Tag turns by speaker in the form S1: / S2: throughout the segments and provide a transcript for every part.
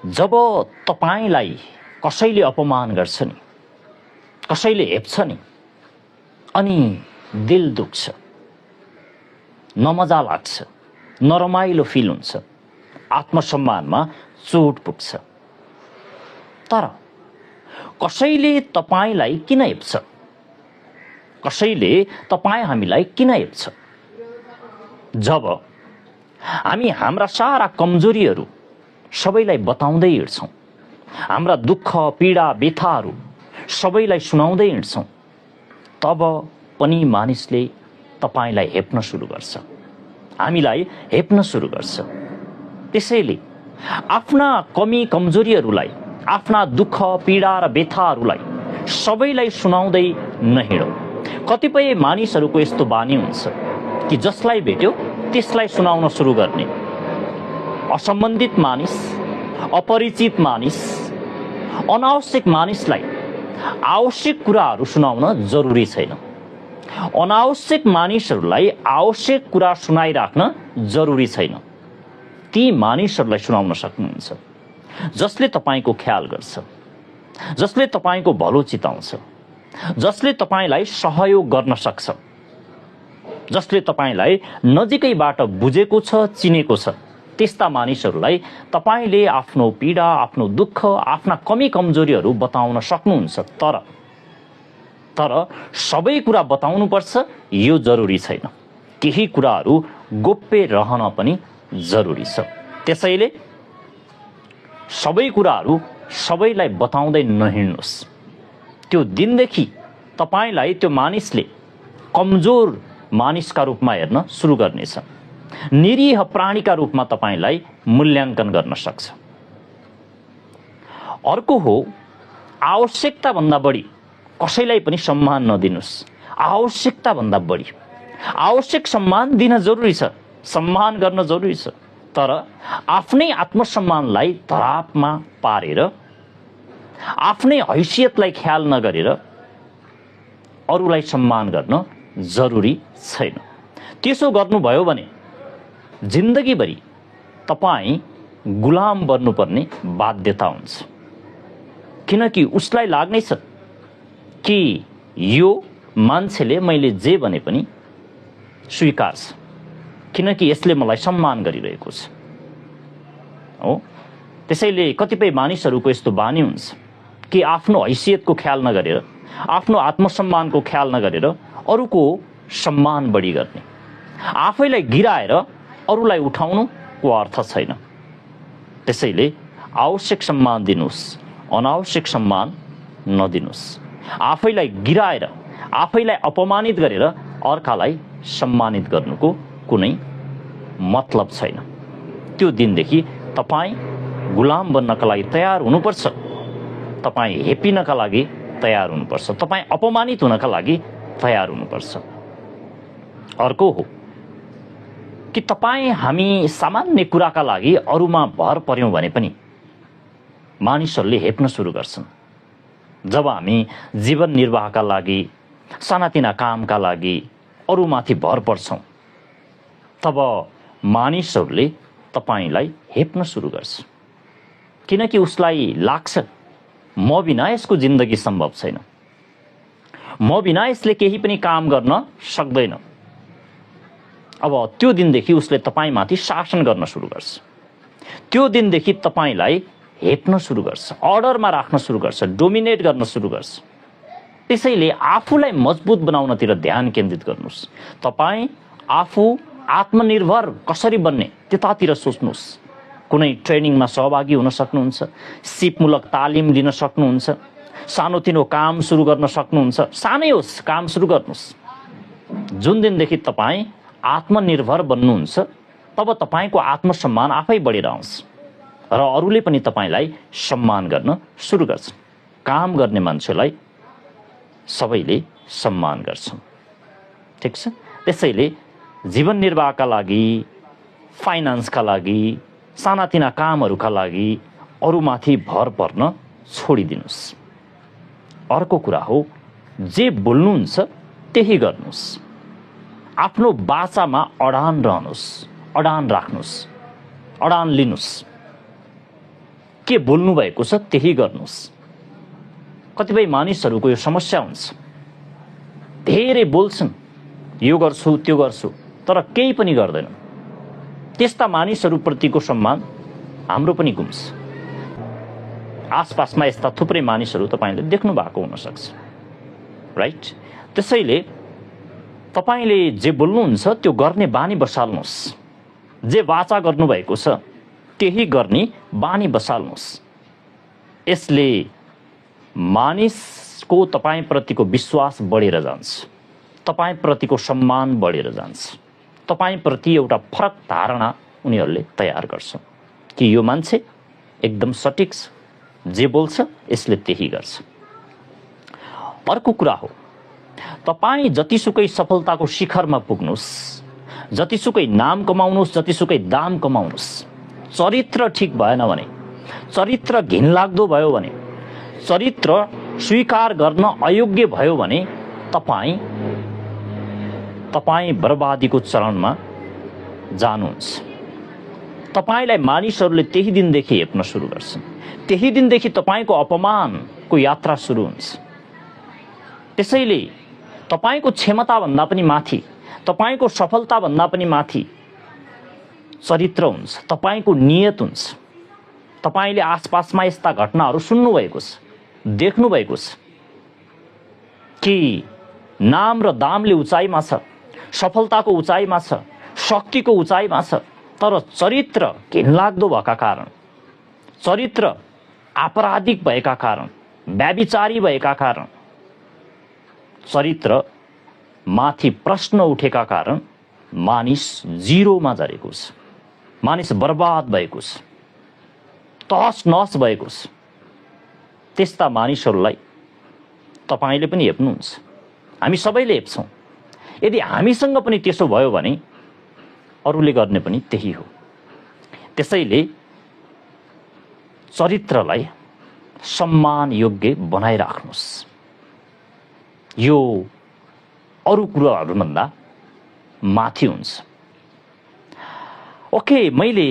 S1: जब तपाईलाई कसैले अपमान गर्छ नि, कसैले हेप्छ नि, अनि दिल दुख्छ, नमजा लाग्छ, नरमाइलो फिल हुन्छ, आत्मसम्मानमा चोट पुग्छ। तर कसैले तपाईलाई किन हेप्छ? कसैले हामीलाई किन हेप्छ? जब हामी हाम्रा सारा कमजोरीहरू सबैलाई बताउँदै हिँड्छौँ, हाम्रा दुःख पीडा व्यथाहरू सबैलाई सुनाउँदै हिँड्छौँ, तब पनि मानिसले तपाईलाई हेप्न सुरु गर्छ, हामीलाई हेप्न सुरु गर्छ। त्यसैले आफ्ना कमी कमजोरीहरूलाई, आफ्ना दुःख पीडा र व्यथाहरूलाई सबैलाई सुनाउँदै नहिँडौँ। कतिपय मानिसहरूको यस्तो बानी हुन्छ कि जसलाई भेट्यो त्यसलाई सुनाउन सुरु गर्ने। असम्बन्धित मानिस, अपरिचित मानिस, अनावश्यक मानिसलाई आवश्यक कुराहरू सुनाउन जरुरी छैन। अनावश्यक मानिसहरूलाई आवश्यक कुरा सुनाइराख्न जरुरी छैन। ती मानिसहरूलाई सुनाउन सक्नुहुन्छ जसले तपाईको ख्याल गर्छ, जसले तपाईको भलो चिताउँछ, जसले तपाईलाई सहयोग गर्न सक्छ, जसले तपाईलाई नजिकैबाट बुझेको छ, चिनेको छ। त्यस्ता मानिसहरूलाई तपाईले आफ्नो पीडा, आफ्नो दुःख, आफ्ना कमी कमजोरीहरू बताउन सक्नुहुन्छ। तर सबै कुरा बताउनुपर्छ यो जरुरी छैन। केही कुराहरू गोप्य रहन पनि जरुरी छ। त्यसैले सबै कुराहरू सबैलाई बताउँदै नहिँड्नुहोस्। त्यो दिनदेखि तपाईलाई त्यो मानिसले कमजोर मानिसका रूपमा हेर्न सुरु गर्नेछ, निरीह प्राणीका रूपमा तपाईलाई मूल्याङ्कन गर्न सक्छ। अर्को हो, आवश्यकता भन्दा बढी कसैलाई पनि सम्मान नदिनुस्। आवश्यकता भन्दा बढी आवश्यक सम्मान दिन जरुरी छ, सम्मान गर्न जरुरी छ, तर आफ्नै आत्मसम्मानलाई धरापमा पारेर, आफ्नै हैसियतलाई ख्याल नगरेर अरूलाई सम्मान गर्न जरुरी छैन। त्यसो गर्नुभयो भने जिन्दगीभरि तपाईं गुलाम बन्नुपर्ने बाध्यता हुन्छ। किनकि उसलाई लाग्नेछ कि यो मान्छेले मैले जे भने पनि स्वीकार्छ, किनकि यसले मलाई सम्मान गरिरहेको छ। हो, त्यसैले कतिपय मानिसहरूको यस्तो बानी हुन्छ कि आफ्नो हैसियतको ख्याल नगरेर, आफ्नो आत्मसम्मानको ख्याल नगरेर अरूको सम्मान बढी गर्ने। आफैलाई गिराएर अरूलाई उठाउनुको अर्थ छैन। त्यसैले आवश्यक सम्मान दिनुहोस्, अनावश्यक सम्मान नदिनुहोस्। आफैलाई गिराएर, आफैलाई अपमानित गरेर अर्कालाई सम्मानित गर्नुको कुनै मतलब छैन। त्यो दिनदेखि तपाईं गुलाम बन्नका लागि तयार हुनुपर्छ, तपाईं हेपिनका लागि तयार हुनुपर्छ, तपाईं अपमानित हुनका लागि तयार हुनुपर्छ। अर्को हो कि तपाईं हामी सामान्य कुराका लागि अरूमा भर पर्यौं भने पनि मानिसहरूले हेप्न सुरु गर्छन्। जब हामी जीवन निर्वाहका लागि, सानातिना कामका लागि अरूमाथि भर पर्छौं, तब मानिसहरूले तपाईलाई हेप्न सुरु गर्छ। किनकि उसलाई लाग्छ म बिना यसको जिन्दगी सम्भव छैन, म बिना यसले केही पनि काम गर्न सक्दैन। अब त्यो दिनदेखि उसले तपाईमाथि शासन गर्न सुरु गर्छ। त्यो दिनदेखि तपाईलाई हेप्न सुरु गर्छ, अर्डरमा राख्न सुरु गर्छ, डोमिनेट गर्न सुरु गर्छ। त्यसैले आफूलाई मजबुत बनाउनतिर ध्यान केन्द्रित गर्नुहोस्। तपाईं आफू आत्मनिर्भर कसरी बन्ने त्यतातिर सोच्नुहोस्। कुनै ट्रेनिङमा सहभागी हुन सक्नुहुन्छ, सिपमूलक तालिम लिन सक्नुहुन्छ, सानोतिनो काम सुरु गर्न सक्नुहुन्छ। सानै होस्, काम सुरु गर्नुहोस्। जुन दिनदेखि तपाईं आत्मनिर्भर बन्नुहुन्छ, तब तपाईको आत्मसम्मान आफै बढेर आउँछ र अरूले पनि तपाईलाई सम्मान गर्न सुरु गर्छन्। काम गर्ने मान्छेलाई सबैले सम्मान गर्छन्। ठीक छ? त्यसैले जीवन निर्वाहका लागि, फाइनान्सका लागि, सानातिना कामहरूका लागि अरूमाथि भर पर्न छोडिदिनुहोस्। अर्को कुरा हो, जे बोल्नुहुन्छ त्यही गर्नुहोस्। आफ्नो बाचामा अडान रहनुहोस्, अडान राख्नुहोस्, अडान लिनुहोस्। के बोल्नु भएको छ त्यही गर्नुहोस्। कतिपय मानिसहरूको यो समस्या हुन्छ, धेरै बोल्छन्, यो गर्छु त्यो गर्छु, तर केही पनि गर्दैनन्। त्यस्ता मानिसहरूप्रतिको सम्मान हाम्रो पनि गुम्छ। आसपासमा यस्ता थुप्रै मानिसहरू तपाईँले देख्नु भएको हुनसक्छ, राइट? त्यसैले तपाईँले जे बोल्नुहुन्छ त्यो गर्ने बानी बसाल्नुहोस्। जे वाचा गर्नुभएको छ त्यही गर्ने बानी बसाल्नुहोस्। यसले मानिसको तपाईँप्रतिको विश्वास बढेर जान्छ, तपाईँप्रतिको सम्मान बढेर जान्छ, तपाईँप्रति एउटा फरक धारणा उनीहरूले तयार गर्छ कि यो मान्छे एकदम सटिक छ, जे बोल्छ यसले त्यही गर्छ। अर्को कुरा हो, तपाईँ जतिसुकै सफलताको शिखरमा पुग्नुहोस्, जतिसुकै नाम कमाउनुहोस्, जतिसुकै दाम कमाउनुहोस्, चरित्र ठिक भएन भने, चरित्र घिनलाग्दो भयो भने, चरित्र स्वीकार गर्न अयोग्य भयो भने तपाईँ बर्बादीको चरणमा जानुहुन्छ। तपाईँलाई मानिसहरूले त्यही दिनदेखि हेप्न सुरु गर्छन्। त्यही दिनदेखि तपाईँको अपमानको यात्रा सुरु हुन्छ। त्यसैले तपाईँको क्षमताभन्दा पनि माथि, तपाईँको सफलताभन्दा पनि माथि चरित्र हुन्छ, तपाईँको नियत हुन्छ। तपाईँले आसपासमा यस्ता घटनाहरू सुन्नुभएको छ, देख्नुभएको छ कि नाम र दामले उचाइमा छ, सफलताको उचाइमा छ, शक्तिको उचाइमा छ, तर चरित्र घिनलाग्दो भएका कारण, चरित्र आपराधिक भएका कारण, व्यभिचारी भएका कारण, चरित्र माथि प्रश्न उठेका कारण मानिस जिरोमा झरेको छ, मानिस बर्बाद भएको छ, तहस नहस भएको छ। त्यस्ता मानिसहरूलाई तपाईँले पनि हेप्नुहुन्छ, हामी सबैले हेप्छौँ। यदि हामीसँग पनि त्यसो भयो भने अरूले गर्ने पनि त्यही हो। त्यसैले चरित्रलाई सम्मान योग्य बनाइराख्नुहोस्। यो अरू कुराहरूभन्दा माथि हुन्छ। ओके, मैले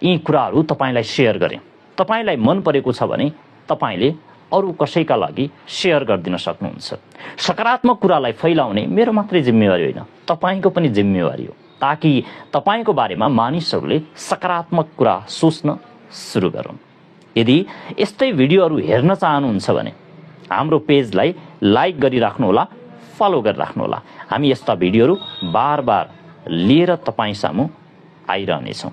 S1: यी कुराहरू तपाईँलाई सेयर गरेँ। तपाईँलाई मन परेको छ भने तपाईँले अरू कसैका लागि सेयर गरिदिन सक्नुहुन्छ। सकारात्मक कुरालाई फैलाउने मेरो मात्रै जिम्मेवारी होइन, तपाईँको पनि जिम्मेवारी हो, ताकि तपाईँको बारेमा मानिसहरूले सकारात्मक कुरा सोच्न सुरु गरौँ। यदि यस्तै भिडियोहरू हेर्न चाहनुहुन्छ भने हाम्रो पेजलाई लाइक गरिराख्नुहोला, फलो गरिराख्नुहोला। हामी यस्ता भिडियोहरू बार बार लिएर तपाईँ सामु आइरहनेछौँ।